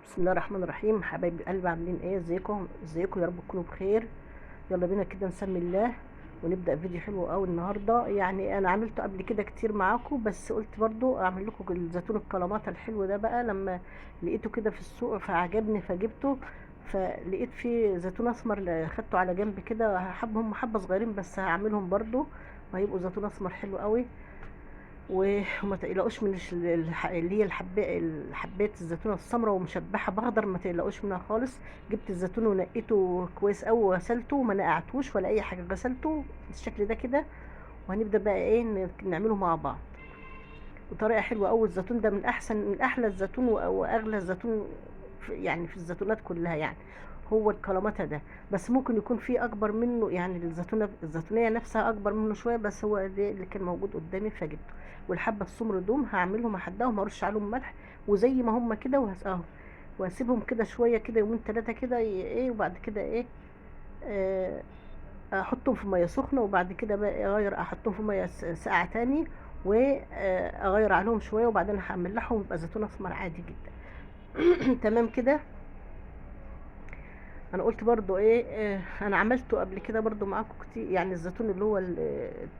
بسم الله الرحمن الرحيم. حبايب قلب، عاملين ايه؟ ازيكم؟ ازيكم؟ يا رب تكونوا بخير. يلا بينا كده نسمي الله ونبدا فيديو حلو قوي النهارده. يعني انا عملته قبل كده كتير معاكم، بس قلت برضو اعمل لكم الزيتون الكلاماتا الحلو ده بقى. لما لقيته كده في السوق فعجبني فجبته، فلقيت فيه زيتون اسمر خدته على جنب كده، حبهم حبه صغيرين بس هعملهم برضو وهيبقوا زيتون اسمر حلو قوي. وما تقلقوش من اللي هي الحبات الزيتونه السمراء ومشبحه باخضر، ما تقلقوش منها خالص. جبت الزيتون ونقيته كويس قوي وغسلته وما نقعتوش ولا اي حاجة، غسلته بالشكل ده كده. وهنبدا بقى ايه نعمله مع بعض بطريقة حلوة قوي. الزيتون ده من احسن، من احلى الزيتون واغلى الزيتون يعني في الزيتونات كلها، يعني هو الكلاماتا ده، بس ممكن يكون فيه اكبر منه، يعني الزيتونيه نفسها اكبر منه شوية، بس هو ده اللي كان موجود قدامي فجبته. والحبه السمر دوم هعملهم احدهم، هرش عليهم ملح وزي ما هم كده وهسقهم واسيبهم كده شوية كده يومين ثلاثة كده ايه، وبعد كده ايه احطهم في مية سخنة، وبعد كده بقى اغير احطهم في مية ساقعه تاني واغير عليهم شوية، وبعدين هملحهم ويبقى زيتون اسمر عادي جدا. تمام كده. انا قلت برضو ايه، انا عملته قبل كده برضو معاكم كتير، يعني الزيتون اللي هو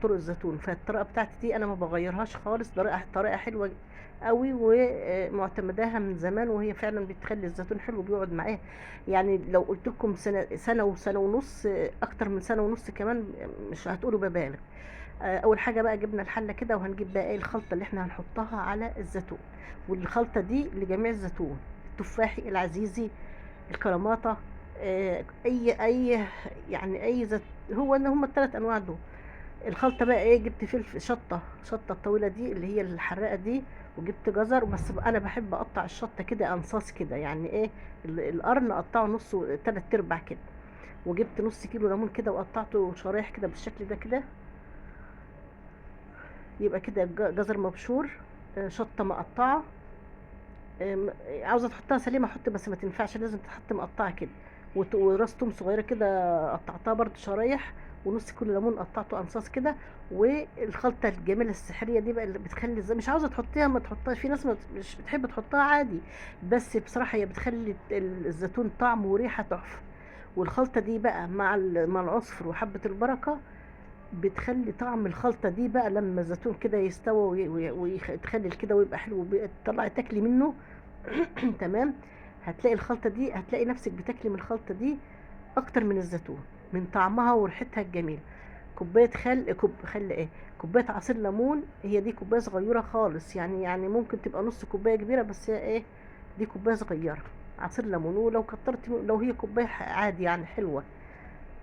طرق الزيتون، فالطريقه بتاعتي دي انا ما بغيرهاش خالص، طريقه حلوة قوي ومعتمداها من زمان، وهي فعلا بتخلي الزيتون حلو وبيقعد معايا. يعني لو قلت لكم سنة وسنة ونص، اكتر من سنة ونص كمان، مش هتقولوا ببالغ. اول حاجة بقى جبنا الحلة كده، وهنجيب بقى ايه الخلطة اللي احنا هنحطها على الزيتون، والخلطه دي لجميع الزيتون، التفاحي، العزيزي، الكلاماتا، اي يعني اي زيت، هو ان هم الثلاث انواع دول. الخلطة بقى ايه، جبت فلفل شطه الطويلة دي اللي هي الحراقه دي، وجبت جزر، بس انا بحب اقطع الشطه كده انصاص كده، يعني ايه القرن اقطعه نص تلات ارباع كده. وجبت نص كيلو ليمون كده وقطعته شرايح كده بالشكل ده كده. يبقى كده جزر مبشور، شطه مقطعه، عاوزه تحطها سليمة حط، بس ما تنفعش لازم تحط مقطعه كده. وراس توم صغيرة كده قطعتها برده شرايح، ونص كيلو ليمون قطعته انصاص كده. والخلطه الجميلة السحريه دي بقى اللي بتخلي مش عاوزه تحطيها ما تحطهاش، في ناس مش بتحب تحطها عادي، بس بصراحة هي بتخلي الزيتون طعم وريحه تحفة. والخلطه دي بقى مع العصفر وحبه البركة بتخلي طعم الخلطة دي بقى لما الزيتون كده يستوى ويتخلل كده ويبقى حلو وتطلعي تاكلي منه. تمام. هتلاقي الخلطة دي، هتلاقي نفسك بتاكلي من الخلطة دي اكتر من الزيتون، من طعمها وريحتها الجميلة. كوباية خل، خل ايه، كوباية عصير ليمون، هي دي كوباية صغيرة خالص، يعني ممكن تبقى نص كوباية كبيرة، بس هي ايه دي كوباية صغيرة عصير ليمون. ولو كترت، لو هي كوباية عادي يعني حلوة.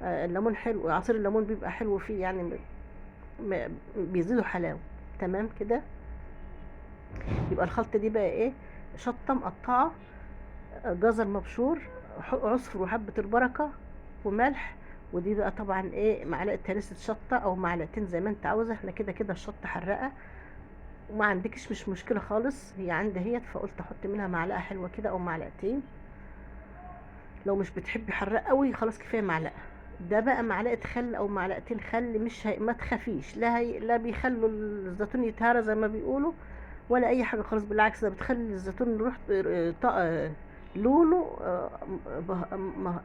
الليمون حلو، عصير الليمون بيبقى حلو فيه، يعني بيزيدوا حلاوة. تمام كده. يبقى الخلطة دي بقى ايه، شطه مقطعه، جزر مبشور، عصفر وحبه البركة، وملح. ودي بقى طبعا ايه معلقه هريسه شطه او معلقتين زي ما انت عاوزه، احنا كده كده الشطه حراقه وما عندكش مش مشكلة خالص، هي عندي اهيت، فقلت احط منها معلقه حلوة كده او معلقتين. لو مش بتحبي حراق قوي خلاص كفاية معلقه. ده بقى معلقه خل او معلقتين خل، مش ما تخافيش، لا بيخلوا الزيتون يتهرى زي ما بيقولوا ولا اي حاجة خالص، بالعكس ده بتخلي الزيتون يروح لونه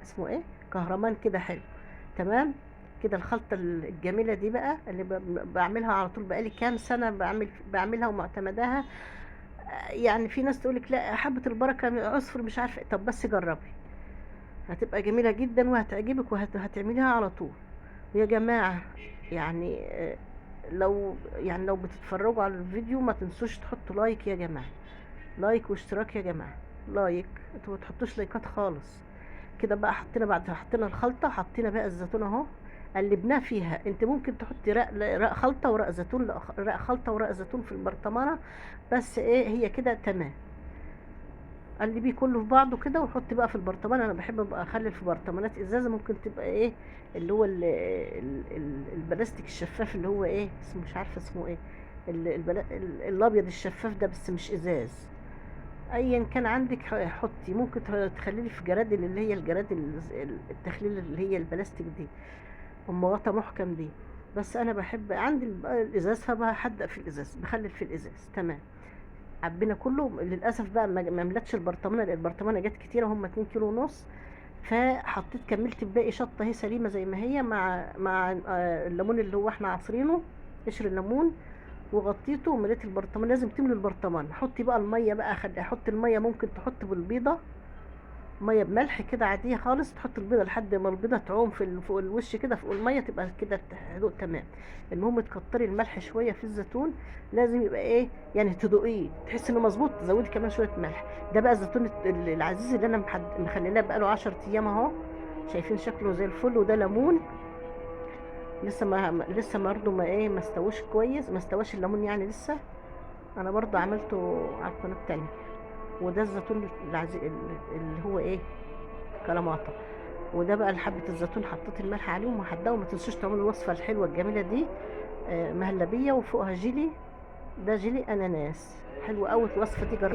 اسمه ايه، كهرمان كده حلو. تمام كده. الخلطة الجميلة دي بقى اللي بعملها على طول، بقالي كام سنة بعملها ومعتمداها. يعني في ناس تقولك لا حبه البركة عصفر مش عارفه، طب بس جربي هتبقى جميلة جدا وهتعجبك وهتعمليها على طول. يا جماعة يعني لو بتتفرجوا على الفيديو ما تنسوش تحطوا like يا جماعة، like واشتراك يا جماعة، like، انتوا ما تحطوش لايكات خالص كده بقى. حطينا بعد حطينا الخلطة، حطينا بقى الزيتون اهو، قلبناه فيها. انت ممكن تحطي رق خلطه ورق زيتون، رق خلطه ورق زيتون في البرطمانه، بس ايه هي كده تمام. قلبية كله في بعضه كده وحطي بقى في البرطمان. انا بحب ابقى اخلل في برطمانات ازازة، ممكن تبقى ايه اللي هو البلاستيك الشفاف اللي هو ايه اسمه، مش عارفه اسمه ايه، الابيض الشفاف ده، بس مش ازاز. ايا كان عندك حطي. ممكن تخللي في جرادل اللي هي الجرادل التخليل اللي هي البلاستيك دي، ام غطا محكم دي، بس انا بحب عندي الازاز فبحدق في الازاز، بخلل في الازاز. تمام. عبينا كله. للاسف بقى ما ملتش البرطمانه، لان البرطمانه جت كتيرة، هم 2 كيلو ونص. فحطيت كملت بباقي شطه اهي سليمة زي ما هي مع الليمون اللي هو احنا عصرينه، قشر الليمون، وغطيته ومليت البرطمان. لازم تملي البرطمان. حطي بقى المية بقى، حط المية، ممكن تحط بالبيضه مية بملح كده عادية خالص، تحط البيضة لحد ما البيضة تعوم في فوق الوش كده، فوق المية تبقى كده هدوء تمام. المهم تكتري الملح شوية في الزيتون، لازم يبقى ايه يعني تدوقيه تحس انه مظبوط، تزودي كمان شوية ملح. ده بقى الزيتون العزيز اللي انا مخليناه بقاله 10 ايام اهو، شايفين شكله زي الفل. وده ليمون لسه برضه ما ايه ما استوش كويس، ما استواش الليمون يعني لسه، انا برضه عملته على القناة التانية. وده الزيتون اللي هو ايه كلاماطه. وده بقى حبه الزيتون حطيت الملح عليهم وحدقوا. ما تنسوش تعملوا الوصفة الحلوة الجميلة دي، مهلبية وفوقها جيلي، ده جيلي اناناس حلو قوي الوصفة دي، جربي.